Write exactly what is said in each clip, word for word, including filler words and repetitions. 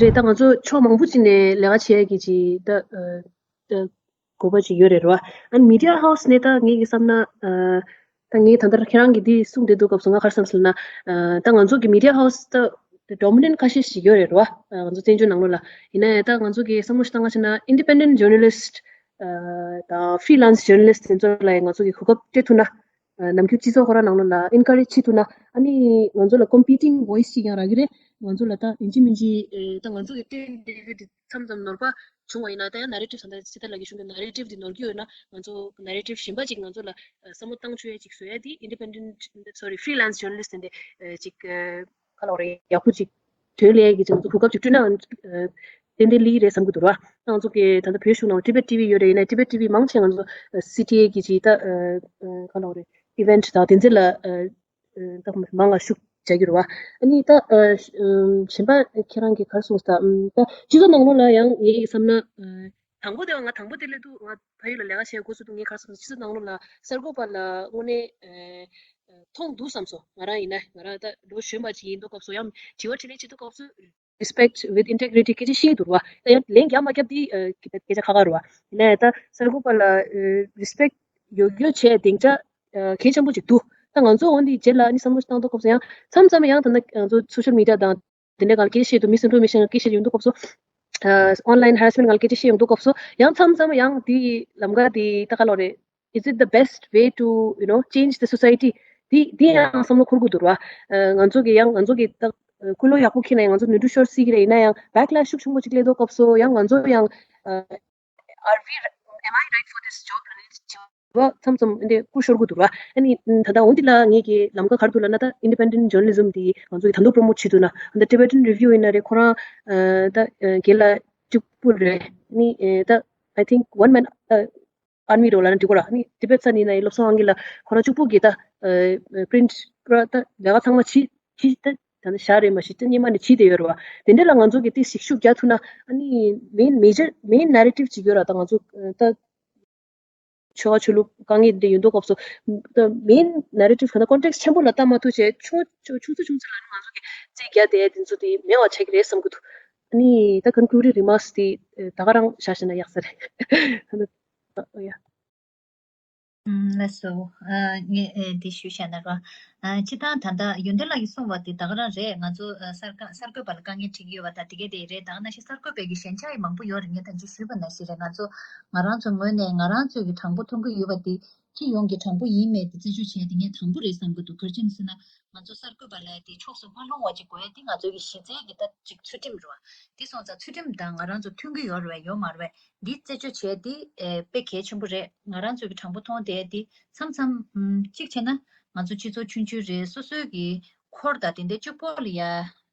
རེད། ད་ང་ཚོ་ཕྱོགས་མང་པོ་ཅིག་ནས་ལས་ཀ་བྱེད་ཡ་གི་ཅིག་ད་ཨ་ད་དགོས་པ་ཅིག་ཡོད་རེད་རོ། ཨ་ནི་མི་ཌི་ཡ་ཧའུ་སི་ནས་ད་ངེད་ཀྱི་བསམ་ན་ཨ་ད་ངས་ད་ལྟ་ཁྱེད་རང་གིས་འདི་གསུངས་བསྡད་འདུག་སྐབས་སུ་ང་ག་རེ་བསམ་སོང་ལབ་ན། ཨ་ད་ང་ཚོ་གི་མི་ཌི་ཡ་ཧའུ་སི་ད་ཌོ་མི་ནན་ཊི་ཁ་ཤས་ཤིག་ཡོད་རེད་རོ། ཨ་ང་ཚོ་བཙན་བྱོལ་ནང་ལོགས་ལ། ཡིན་ན་ཡང་ད་ང་ཚོ་གི་བསམ་བློ་ཞིག་བཏང་ག་བྱས་ན་ཨིན་ཌི་པེན་ཌེན་ཊི་ཇར་ན་ལི་སི་ཊི་ཨ་དང་ཕི་རི་ལན་སི་ཇར་ན་ལི་སི་ཊི་དེ་ཚོ་ལ་ཡང་ང་ཚོ་གི་གོ་སྐབས་སྤྲད་ཐུབ་ན། ཨ་ནམ་རྒྱུན་སྤྱི་ཚོགས་ཁོ་རང་ནང་ལོགས་ལ་ཨེན་ཀ་རེཇ་བྱེད་ཐུབ་ན། ཨ་ནི་ང་ཚོ་ལ་ཀོམ་པི་ཊིང་ཝོ་ཡིས་ཅིག་ཡང་རག་གི་རེད། ང་ཚོ་ལ་ད་ཡིན་གཅིག་མིན་གཅིག་ཨེ་ད་ང་ཚོ་གི་སྟེང་དེ་གི་དེ་མཚམས་མཚམས་ནོར་བ་བྱུང་བ་ཡིན་ན། ད་ཡང་ནེ་རེ་ཊིབ་ད་ལྟ་ཚེ་ཐར་ལགས་ཀྱིས་གསུངས་པའི་ནེ་རེ་ཊིབ་དེ་ནོར་གྱི་ཡོད་ན། ང་ཚོ་ནེ་རེ་ཊིབ་གཞན་པ་ཅིག་ང་ཚོ་ལ་ཨ་བསམ་བློ་བཏང་ཆོག་ཡ་ཅིག་བཟོ་ཡ་དེ་ཨིན་ཌི་པེན་ཌེན་ཊི་སོ་རི་ཕི་རི་ལན་སི་ཇར་ན་ལི་སི་ཊི་དེ་འདྲ་ཨེ་ཅིག་ཨ་ག་ལབ་རེད། ཡག་པོ་ཅིག་དོན་ལས་ཀྱི་ཅང་ཚོ་གོ་སྐབས་ཅིག་བསྐྲུན་ན་ཨ་ཏན་ཏན་ལི་རེད་བསམ་གི་འདུག་ར། ང་ཚོ་གི་ད་ལྟ་བོད་གཞུང་ནང་ཊི་བེཊ་ཊི་ཝི་ཡོད་རེད། ཡིན་ན་ཊི་བེཊ་ཊི་ཝི་མང་ཆེ་ང་ཚོ་སི་ཊི་ཨེ་གི་ཅིག་ད་ཨ་ཨ་ག་ལབ་རེད། ཨི་ཝེན་ཊི་དང་དེ་ཚོ་ལ་ཨ་ཨ་ད་མང་ང་ཤུགས་རྒྱག་གི་རེད་བ། ཨ་ནི་ད་ཨ་གཞན་པ་ཁྱེད་རང་གིས་ག་རེ་གསུངས་ས། ད་སྤྱི་ཚོགས་ནང་ལོགས་ལ་ཡང་ངའི་བསམ་ན་ཨ་དང་པོ་དེ་བ་ང་དང་པོ་དེ་སླེབས་དུས་ང་ཕ་ཡུལ་ལ་ལས་ཀ་བྱེད་འགོ་ཚུགས་དུས་ངས་ག་རེ་གསུངས་ས། སྤྱི་ཚོགས་ནང་ལོགས་ལ་གསར་འགོད་པ་ལ་དངོས་གནས་ཨ་མཐོང་འདུག་བསམ་སོང་། ང་རང་ཡིན་ན་ང་རང་ད་ལོ་གཞོན་པ་ཅིག་ཡིན་དུས་སྐབས་སུ་ཡང་དྲི་བ་དྲིས་ལན་བྱེད་དུས་སྐབས་སུ་རེ་སི་པེག་ཊི་ཝི་ཐི་ཨིན་ཊེ་གི་རི་ཊི་སྐད་ཆ་བཤད་འདུག་བ། ད་ཡང་ལན་རྒྱག་མ་རྒྱག་དེ་ཨ་སྐད་ཆ་ཁ་ཁ་རེད་བ། ཡིན་ན་ཡང་ད་གསར་འགོད་པ་ལ་རེ་སི་པེག་ཊི་ཡོད་ཡོད་བྱས་སྡིངས་ཆ་ཨ་གལ་ཆེན་པོ་ཅིག་འདུག་ད་ང་ཚོ་འོན་ཏེ་རྗེས་ལ་ནི་བསམ་བློ་ཞིག་བཏང་དུས་སྐབས་སུ་ཡང་མཚམས་མཚམས་ཡང་ད་ནི་ང་ཚོ་སོ་ཤལ་མི་ཌི་ཡ་དང་དེ་འདྲ་གང་སྐད་ཆ་བཤད་འདུག་མི་སི་ཨིན་ཕོར་མེ་ཤན་སྐད་ཆ་ཡོང་དུས་སྐབས་སུ། ཨ་ཨོན་ལའིན་ཧེ་རེ་སི་མེན་ཊི་གང་སྐད་ཆ་བཤད་ཡོང་དུས་སྐབས་སུ་ཡང་མཚམས་མཚམས་ཡང་དེ་ལམ་ཁ་དེ་ད་ག་ལབ་རེད། Is it the best way to, you know, change the society? དེ་དེ་ཡང་བསམ་བློ་འཁོར་དགོས་འདུག་ར། ཨ་ང་ཚོ་གི་ཡང་ང་ཚོ་གི་ད་ཀུན་སློང་ཡག་པོ་འཁྱེར་ན་ཡང་ང་ཚོ་ནོར་འཁྲུལ་ཤོར་སྲིད་ཀྱི་རེད། ཡིན་ན་ཡང་བེག་ལེ་ཤི་ཤུགས་ཆེན་པོ་ཅིག་སླེབས་དུས་སྐབས་སུ་ཡང་ང་ཚོ་ཡང་ཨ་Are we, am I right for this job? ལབ་ནས་དྲི་བ་མཚམས་མཚམས་འདི་སྐུ་ཤོར་གི་འདུག་ར། ཨ་ནི་ད་ལྟ་འོ་འདི་ལ་ངེད་ཀྱི་ལམ་ཁ་ག་རེ་འདུག་ལབ་ན། ད་ཨིན་ཌི་པེན་ཌེན་ཊི་ཇར་ན་ལི་ཛིམ་འདི་ང་ཚོ་གི་ད་དུང་པོ་རོ་མོཊ་བྱེད་ཐུབ་ན། ད་ལྟ་ཊི་བེ་ཊན་རི་བིའུ་ཡིན་ན་རེད། ཁོ་རང་ཨ་ད་ཨ་རྒན་ལགས་གཅིག་པུ་རེད། ཨ་ནི་ཨ་ད་I think one man ཨ་army རོ་ལབ་ན་འགྲིག་གོ་ར། ཨ་ནི་ཊི་བེཊ་ས་ནི་ན་ཡི་སློབ་གསོ་ཁང་གི་ལ་ཁོ་རང་གཅིག་པུ་གི་ད་ཨ་པི་རིན་ཊི་ར་ད་ལས་ཀ་ཚང་མ་བྱེད་བྱེད་ད་ད་ནི་བཞག་རེད་མ་གཞི་ད་སྔོན་མ་ནས་བྱེད་བསྡད་ཡོད་རེད་བ། དེ་འདྲ་ལ་ང་ཚོ་གི་ཏིག་ཞིག་ཤུགས་རྒྱག་ཐུབ་ན། ཨ་ནི་མེན་མེ་ཇར་མེན་ནེ་རེ་ཊིབ་ཅིག་ཡོད་ར། ད་ང་ཚོ་ཨ་ད། ཆོལ་ཁ་ཆོས་ལུགས་དཀའ་ངལ་འདི་ཡོད་དུས་སྐབས་སུ། ད་མེན་ནེ་རེ་ཊིབ་ག་ན་ཀོན་ཊེག་སི་ཆེན་པོ་ལ་ལྟ་མ་ཐུབ་བྱས་ཆུང་ཆུང་ཆུང་ཚུལ་ཆུང་ཚུལ་ལ་ང་ཚོ་གི་རྩིས་རྒྱག་དེ་དེ་ཚོ་དེ་མེད་པ་ཆགས་ཀྱི་རེད་བསམ་གྱི་འདུག་ཨ་ནི་ད་ཀོན་ཀུ་ལུ་ཌིང་རི་མཱརྐ་སི་དེ་ད་ག་རང་བཞག་བཞག་ན་ཡག་ས་རེད། ཨ་ནི་ཡ། ལགས་སོ། ཨ་ངས་ཨེ་འདི་ཞུ་བྱས་ན་རོ། ཨ་སྤྱིར་བཏང་ད་ལྟ་ཡོན་ཏན་ལགས་ཀྱིས་གསུངས་པ་དེ་ད་ག་རང་རེད། ང་ཚོ་ཨ་གསར་ཀ་གསར་འགོད་པ་ལ་དཀའ་ངལ་འཕྲད་ཀྱི་ཡོད་པ་དང་དེ་གས་དེ་རེད། ད་ག་ནང་བཞིན་གསར་འགོད་པའི་གི་ཞན་ཆ་ཡང་མང་པོ་ཡོད་རེད། ངས་ད་ཅི་ཞུས་པ་ནང་བཞིན་རེད། ང་ཚོ་ང་རང་ཚོ་ངོས་ནས་ང་རང་ཚོའི་གི་གྲངས་འབོར་མཐོང་གི་ཡོད་པ་དེ་སྤྱི་ཡོངས་ཀྱི་གྲངས་འབོར་ཡིན་མེད་དེ་རྩད་གཅོད་བྱས་དེ་ངས་དང་པོ་རེད་བསམ་གི་འདུག་ག་རེ་བྱས་ནས་ཟེར་ན། ང་ཚོ་གསར་འགོད་པ་ལ་དེ་ཕྱོགས་སུ་མ་ལྷུང་བ་ཅིག་དགོས་ཡ་དེ་ང་ཚོའི་གི་གཞི་རྩའི་གི་ད་ཅིག་ཚུལ་ཁྲིམས་རེད་བ། དེ་སོང་ཙང་ཚུལ་ཁྲིམས་དང་ང་རང་ཚོ་མཐུན་གི་ཡོད་རེད་བས་ཡོད་མ་རེད་བས། འདི་རྩད་གཅོད་བྱས་དེ་ཨེ་དཔེ་གལ་ཆེན་པོ་རེད། ང་རང་ཚོའི་གི་གྲངས་འབོར་མཐོང་བསྡད་དེ་མཚམས་མཚམས་ཨམ་གཅིག་བྱས་ན་ང་ཚོ་སྤྱི་ཚོགས་ཆུང་ཆུང་རེད། སོ་སོའི་གི་འཁོར་དང་དེ་འདྲའི་གཅིག་པོ་ལ་ཡ་ཨ་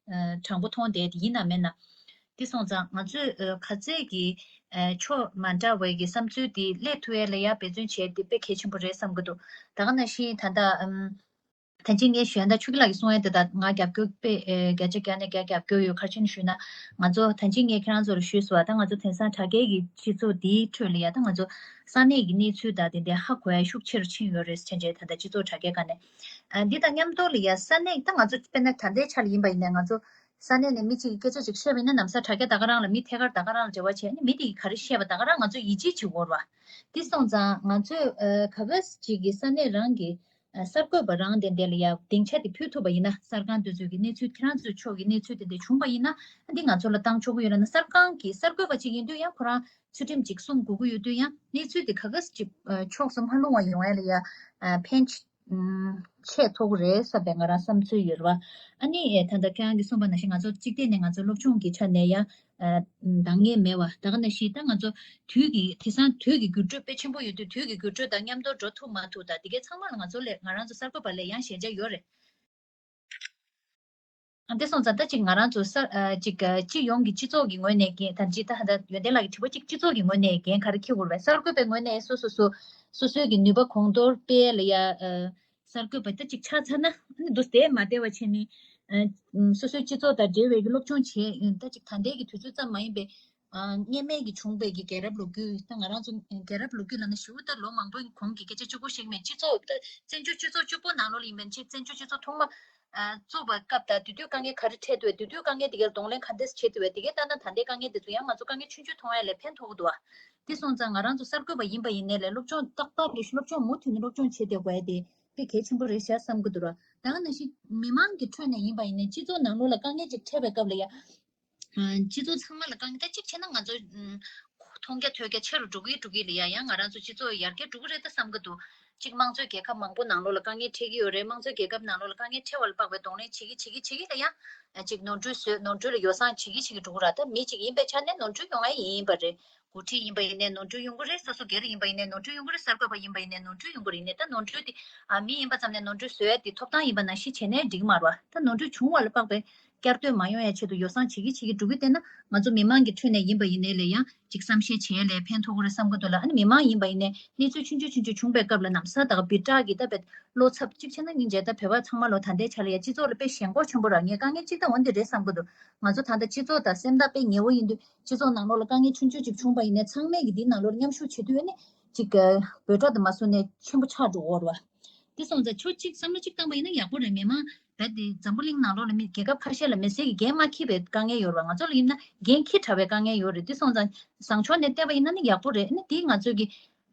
གྲངས་འབོར་མཐོང་བསྡད་དེ་ཡིན་ན་མེད་ན། དེ་སོང་ཙང་ང་ཚོས་ཨ་ག་ཚད་གི་ཨ་ཕྱོགས་མ་འདྲ་བའི་གི་བསམ་ཚུལ་དེ་སླེབས་ཐུབ་ཡ་ལ་ཡ་འབད་བརྩོན་བྱས་དེ་དཔེ་གལ་ཆེན་པོ་རེད་བསམ་གི་འདུག་ད་ག་ནང་བཞིན་ད་ལྟ་ཨམ། ད་ཅི་ངས་ཞུ་ཡ་ད་ཆུ་ཁྱི་ལགས་ཀྱིས་གསུང་ཡ་དེ་ད་ང་རྒྱབ་སྐྱོར་དཔེ་ཨེ་བརྒྱ་ཆ་བརྒྱ་ནས་བརྒྱ་རྒྱབ་སྐྱོར་ཡོད། ག་རེ་བྱས་ནས་ཞུས་ན་ང་ཚོ་ད་ཅི་ངས་ཁྱེད་རང་ཚོར་ཞུས་སོང་བ། ད་ང་ཚོ་དེང་སང་དྲ་རྒྱའི་གི་སྤྱི་ཚོགས་འདིའི་ཁྲོད་ལ་ཡ་ད་ང་ཚོ་ས་གནས་ཀྱི་གནས་ཚུལ་དང་དེ་འདྲའི་ཧ་གོ་ཡ་ཤུགས་ཆེ་རུ་ཕྱིན་ཡོད་རེད། ཕྱིན་ཆད་ད་ལྟ་སྤྱི་ཚོགས་དྲ་རྒྱའི་སྒང་ནས་ཨ་འདི་དང་མཉམ་དུ་ལ་ཡ་ས་གནས་ད་ང་ཚོ་དཔེར་ན་ད་ལྟའི་ཆ་ལ་ཡིན་པ་ཡིན་ན་ང་ཚོ་ས་གནས་ནས་མི་གཅིག་གིས་སྐད་ཆ་ཅིག་བཤད་པ་ཡིན་ན་ལམ་སང་དྲ་རྒྱ་ད་ག་རང་ལ་མི་ཐད་ཀར་ད་ག་རང་ལ་འབྲེལ་བ་བྱས་ནས་མི་དེ་གིས་ག་རེ་བཤད་པ་ད་ག་རང་ང་ཚོ་ཡིད་ཆེས་བྱེད་དགོས་རེད་བ། དེ་སོང་ཙང་ང་ཚོས་ཨ་ག་ག་ཅིག་གི་ས་གནས་རང་གི་ཨ་གསར་འགོད་པ་རང་དེ་འདྲ་ལ་ཡ་སྡིངས་ཆ་དེ་ཕུལ་ཐུབ་པ་ཡིན་ན། གསར་ཁང་དེ་ཚོས་ཀྱི་གནས་ཚུལ་ཁྱེད་རང་ཚོའི་ཕྱོགས་ཀྱི་གནས་ཚུལ་དེ་འདྲ་བྱུང་བ་ཡིན་ན་འདི་ང་ཚོ་ལ་བཏང་ཆོག་གི་ཡོད་ལ་ན། གསར་ཁང་གི་གསར་འགོད་པ་ཅིག་ཡིན་དུས་ཡང་ཁོ་རང་ཚུལ་ཁྲིམས་ཅིག་སྲུང་དགོས་ཀྱི་ཡོད་དུས་ཡང་གནས་ཚུལ་དེ་ག་ག་ཅིག་ཨ་ཕྱོགས་སུ་མ་ལྷུང་བ་ཡོང་ཡ་ལ་ཡ་ཨ་ཕན་ཆེ་ཨུམ་ཆེས་མཐོ་གི་རེད་བསམ་པའི་ང་རང་བསམ་ཚུལ་ཡོད་རེད་བ། ཨ་ནི་ཨེ་ད་ལྟ་ཁྱེད་རང་གིས་གསུངས་པ་ནང་བཞིན་ང་ཚོ་གཅིག་བལྟས་ནས་ང་ཚོ་སློབ་སྦྱོང་གི་ཆ་ནས་ཡ་ཨ་འདང་ངེས་མེད་བ། ད་ག་ནང་བཞིན་ད་ང་ཚོ་དུས་ཀྱི་དེང་སང་དུས་ཀྱི་འགྱུར་འགྲོས་དཔེ་ཆེན་པོ་ཡོད་དུས་དུས་ཀྱི་འགྱུར་འགྲོས་དང་མཉམ་དུ་འགྲོ་ཐུབ་མ་ཐུབ་དང་དེ་གའི་ཚང་མ་ལ་ང་ཚོ་ལས་ང་རང་ཚོ་གསར་འགོད་པ་ལས་ཡང་ཞན་ཆ་ཡོད་རེད། ཨ་དེ་སོང་ཙང་ད་ཅིག་ང་རང་ཚོ་གསར་ཨ་ཅིག་ཨ་སྤྱི་ཡོངས་ཀྱི་སྤྱི་ཚོགས་ཀྱི་ངོས་ནས་འགན་ད་ཅི་ད་ད་ཡོན་ཏན་ལགས་ཀྱི་དྲི་བ་ཅིག་སྤྱི་ཚོགས་ཀྱི་ངོས་ནས་འགན་ག་རེ་འཁྱེར་དགོས་རེད་བས། གསར་འགོད་པའི་ངོས་ནས་སོ་སོ་སོ་སོ་སོའི་གི་ནུས་པ་གོང་མཐོར་སྤེལ་ལ་ཡ་ཨ་གསར་འགོད་པ་ད་ཅིག་ཆགས་ཚར་ན་ཨ་ནི་འདུག་སེ་མ་བསྡད་པ་བྱས་ནས་ཨ་སོ་སོའི་སྤྱི་ཚོགས་དང་འབྲེལ་བའི་གི་སློབ་སྦྱོང་བྱས། ད་ཅིག་ད་ལྟའི་གི་དུས་ཚོད་ཙམ་མ་ཡིན་པའི་ཨ་སྔོན་མའི་གི་བྱུང་བའི་གི་རྒྱལ་རབས་ལོ་རྒྱུས། ད་ང་རང་ཚོ་རྒྱལ་རབས་ལོ་རྒྱུས་ལབ་ན་ཞེ་པོ་ད་ལོ་མང་པོའི་གོང་གི་སྐད་ཆ་གཅིག་པོ་ཞིག་མེད། སྤྱི་ཚོགས་ད་བཙན་བྱོལ་སྤྱི་ཚོགས་གཅིག་པོ་ནང་ལོགས་ལ་ཡིན་པ་ཡིན་ཕྱིན་བཙན་བྱོལ་སྤྱི་ཚོགས་ཐོག་མ་ བཙུགས་པའི་སྐབས་དང་དེ་དུས་དཀའ་ངལ་ག་རེ་འཕྲད་འདུག་བས། དེ་དུས་དཀའ་ངལ་དེ་གའི་གདོང་ལེན་ག་འདྲས་བྱེད་འདུག་བས། དེ་གའི་ལྟ་ན་ད་ལྟའི་དཀའ་ངལ་དེ་ཚོ་ཡང་ང་ཚོ་དཀའ་ངལ་ཆུང་ཆུང་མཐོང་ཡ་ལས་ཕན་ཐོགས་ཀྱི་འདུག་བ། དེ་སོང་ཙང་ང་རང་ཚོ་གསར་འགོད་པ་ཡིན་པ་ཡིན་ནའི་ལས་སློབ་སྦྱོང་ཏག་ཏག་རེད་ཤག་སློབ་སྦྱོང་མུ་མཐུད་ནས་སློབ་སྦྱོང་བྱེད་བསྡད་དགོས་ཡ་དེ་དཔེ་གལ་ཆེན་པོ་རེད་ཤག་བསམ་གྱི་འདུག་ར། ད་ག་ནང་བཞིན་མི་མང་གི་ཁྲོད་ནས་ཡིན་པ་ཡིན་ནའི་སྤྱི་ཚོགས་ནང་ལོགས་ལ་དཀའ་ངལ་ཅིག་འཕྲད་པའི་སྐབས་ལ་ཡ། སྤྱི་ཚོགས་ཚང་མ་ལ་དཀའ་ངལ་ད་གཅིག་བྱས་ན་ང་ཚོ་མཐོང་རྒྱ་ཐོས་རྒྱ་ཆེ་རུ་འགྲོ་གི་འགྲོ་གི་ལ་ཡ། ཡང་ང་རང་ཚོ་སྤྱི་ཚོགས་ཡར་རྒྱས་འགྲོ་གི་རེད་ད་བསམ་གི་འདུག་གཅིག་དམངས་གཙོའི་རྒྱལ་ཁབ་མང་པོ་ནང་ལོགས་ལ་དཀའ་ངལ་འཕྲད་ཀྱི་ཡོད་རེད། དམངས་གཙོའི་རྒྱལ་ཁབ་ནང་ལོགས་ལ་དཀའ་ངལ་འཕྲད་པ་ལ་དཔག་པའི་གདོང་ལེན་བྱེད་ཀྱི་བྱེད་ཀྱི་བྱེད་ཀྱི་ལ་ཡ། གཅིག་ནོར་འཁྲུལ་བཟོས། ནོར་འཁྲུལ་ལ་ཡོ་བསྲང་བྱེད་ཀྱི་བྱེད་ཀྱི་འགྲོ་གི་ར། ད་མི་གཅིག་ཡིན་པའི་ཆ་ནས་ནོར་འཁྲུལ་ཡོང་ཡ་ཡིན་པ་རེད། འགོ་ཁྲིད་ཡིན་པ་ཡིན་ནའི་ནོར་འཁྲུལ་ཡོང་གི་རེད། སོ་སོ་སྒེར་ཡིན་པ་ཡིན་ནའི་ནོར་འཁྲུལ་ཡོང་གི་རེད། གསར་འགོད་པ་ཡིན་པ་ཡིན་ནའི་ནོར་འཁྲུལ་ཡོང་གི་རེད། ཡིན་ནའི་ད་ནོར་འཁྲུལ་དེ་ཨ་མི་ཡིན་པ་ཙམ་ནས་ནོར་འཁྲུལ་བཟོ་ཡ་དེ་ཐོབ་ཐང་ཡིན་པ་ནང་བཞིན་བྱས་ནའི་འགྲིག་མ་རེད་བ། ད་ནོར་འཁྲུལ་བྱུང་བ་ལ་དཔག་པའི་བསྐྱར་ཟློས་མ་ཡོང་ཡ་ཆེད་དུ་ཡོ་བསྲང་བྱེད་ཀྱི་བྱེད་ཀྱི་འགྲོ་གི་བལྟས་ན་ང་ཚོ་མི་མང་གི་ཁྲོད་ནས་ཡིན་པ་ཡིན་ནའི་ལ་ཡང་ཅིག་བསམ་ཤེས་བྱེད་ཡ་ལ་ཕན་ཐོགས་ཀྱི་རེད་བསམ་གྱི་འདུག་ལ། ཨ་ནི་མི་མང་ཡིན་པ་ཡིན་ནའི་གནས་ཚུལ་ཆུང་ཆུང་ཆུང་ཆུང་བྱུང་བའི་སྐབས་ལ་ནམ་ཟླ་དང་བི་ཊ་གི་ད་བེད་བློ་འཚབ་གཅིག་བྱས་ན་སྙིང་རྗེ་ད་བོད་པ་ཚང་མ་ལོ་ད་ལྟའི་ཆ་ལ་ཡ་སྤྱི་ཚོགས་ལ་དཔེ་ཞེན་ཁོག་ཆེན་པོ་རག་ངས་དཀའ་ངལ་གཅིག་ད་འོ་འདི་རེད་བསམ་གྱི་འདུག་ང་ཚོ་ད་ལྟ་སྤྱི་ཚོགས་དང་སེམས་ཐག་དཔེ་ཉེ་བོ་ཡིན་དུས་སྤྱི་ཚོགས་ནང་ལོགས་ལ་དཀའ་ངལ་ཆུང་ཆུང་ཅིག་བྱུང་བ་ཡིན་ནའི་ཚང་མས་ཀྱི་འདིའི་ནང་ལོགས་ལ་མཉམ་ཞུགས་བྱེད་དུས་ཨ་ནི་ཅིག་འབོད་སྒྲ་དུ་མ་བཟོ་ནས་ཆེན་པོ་ཆགས་འགྲོ་འོར་བ། དེ་སོང་ཙང་ཕྱོགས་གཅིག་བསམ་བློ་གཅིག་བཏང་པ་ཡིན་ན་ཡག་པོ་རེད། མི་མང་རྦད་དེ་འཛམ་བུ་གླིང་ནང་ལོགས་ལ་མི་རྒྱལ་ཁབ་ཁ་ཤས་ལ་མི་སེར་གྱི་འགན་མ་འཁྱེར་བའི་དཀའ་ངལ་ཡོད་རེད་བ། ང་ཚོ་ལ་ཡིན་ན་འགན་འཁྱེར་དྲགས་པའི་དཀའ་ངལ་ཡོད་རེད། དེ་སོང་ཙང་བཟང་ཕྱོགས་ནས་བལྟས་པ་ཡིན་ན་ནི་ཡག་པོ་རེད། ཨ་ནི་དེ་ང་ཚོ་གི་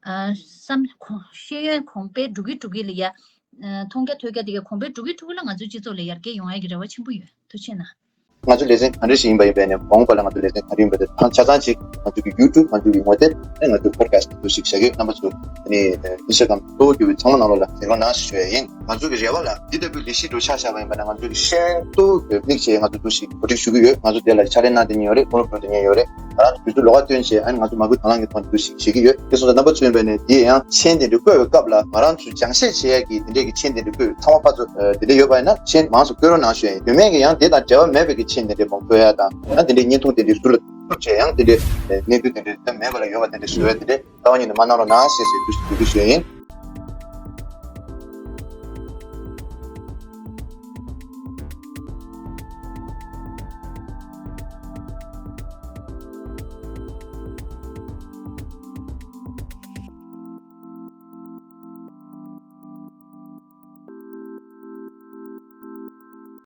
ཨ་བསམ་གོང་ཤེས་ཡོན་གོང་འཕེལ་འགྲོ་གི་འགྲོ་གི་ལ་ཡ། ཨ་མཐོང་རྒྱ་ཐོས་རྒྱ་དེ་ག་གོང་འཕེལ་འགྲོ་གི་འགྲོ་གི་ལ་ང་ཚོའི་སྤྱི་ཚོགས་ལ་ཡར་རྒྱས་ཡོང་ཡ་གི་རེ་བ་ཆེན་པོ་ཡོད། ཐུགས་རྗེ་གནང་། ང་ཚོ་ལེ་ཚན་ག་འདྲ་ཞིག་ཡིན་པ་ཡིན་པས་ནས་མ་འོངས་པ་ལ་ང་ཚོ་ལེ་ཚན་ག་རེ་ཡིན་པ་དེ་ཐང་ཆ་ཚང་ཅིག་ང་ཚོ་གི་ཡུ་ཊུབ་ང་ཚོ་གི་ངོ་དེབ་ཨ་ང་ཚོ་པོ་ཌི་ཁ་སི་ཊི་འདུག་ཞིག་བྱ་རྒྱུ་རྣམ་པ་ཚོ་ཨ་ནི་ཨིན་སི་ཊ་གྷ་རམ་གཙོ་བོ་གྱུར་པའི་ཚང་མ་ནང་ལོགས་ལ་ཟེར་རོགས་གནང་ཞུ་ཡ་ཡིན། ང་ཚོ་གི་རེ་བ་ལ་འདི་ལྟ་བུའི་ལས་གཞི་འགྲོ་ཆ་བཞག་པ་ཡིན་པ་ན་ང་ཚོ་གི་ཤེས་ཡོན་གཙོ་བོ་གྱུར་དམིགས་བྱས་ང་ཚོ་འདུག་ཞིག་གོ་སྒྲིག་ཞུ་གི་ཡོད། ང་ཚོ་དེ་ལ་ཕྱག་ལས་གནང་བསྡད་མཁན་ཡོད་རེད། ཕོ་ལོ་བོ་དེ་ཉན་ཡོད་རེད། ང་རང་ཚོ་དུས་ཚོད་ལོགས་ཀ་བཏོན་བྱས་ཨ་ནི་ང་ཚོ་མ་བསྐུལ་དང་བླངས་ཀྱི་ཐོག་ནས་འདུག་ཞིག་བྱེད་ཀྱི་ཡོད། དེ་སོང་ཙང་རྣམ་པ་ཚོ་ཡིན་པ་ནས་དེ་ཡང་ཤེས་ཡོན་དེ་འདྲ་བཀོད་པའི་སྐབས་ལ་ང་རང་ཚོ་སྦྱང་བཤད་བྱེད་ཡ་གི་དེ་འདྲས་ཀྱི་ཤེས་ཡོན་དེ་འདྲ་བཀོད་ཚང་མ་ཕར་ཚུར་དེ་འདྲ་ཡོད་པ་ཡིན་ན་ཤེས་ཡོན་མང་ཙམ་བཀོད་རོགས་གནང་ཞུ་ཡ་ཡིན། དེ་མིན་གྱི་ཡང་དེ་དང་འབྲེལ་བ་མེད་པའི་གི་ཤེས་ཡོན་དེ་འདྲ་མང་བཀོད་ཡ་དང་ཡང་དེ་འདྲའི་བརྙན་ཐུང་དེ་འདྲ་ཟུར་ལ་བཙུགས་བྱས་ཡང་དེ་འདྲའི་གནད་དོན་དེ་འདྲ་མེད་པ་ལ་ཡོད་པ་དེ་འདྲ་བཟོ་ཡ་དེ་འདྲ་ལྟ་བ་ཉིད་ནས་མ་གནང་རོགས་གནང་ཞེས་ཞེས་འདུག་ཞིག་འབོད་སྐུལ་ཞུ་ཡ་ཡིན།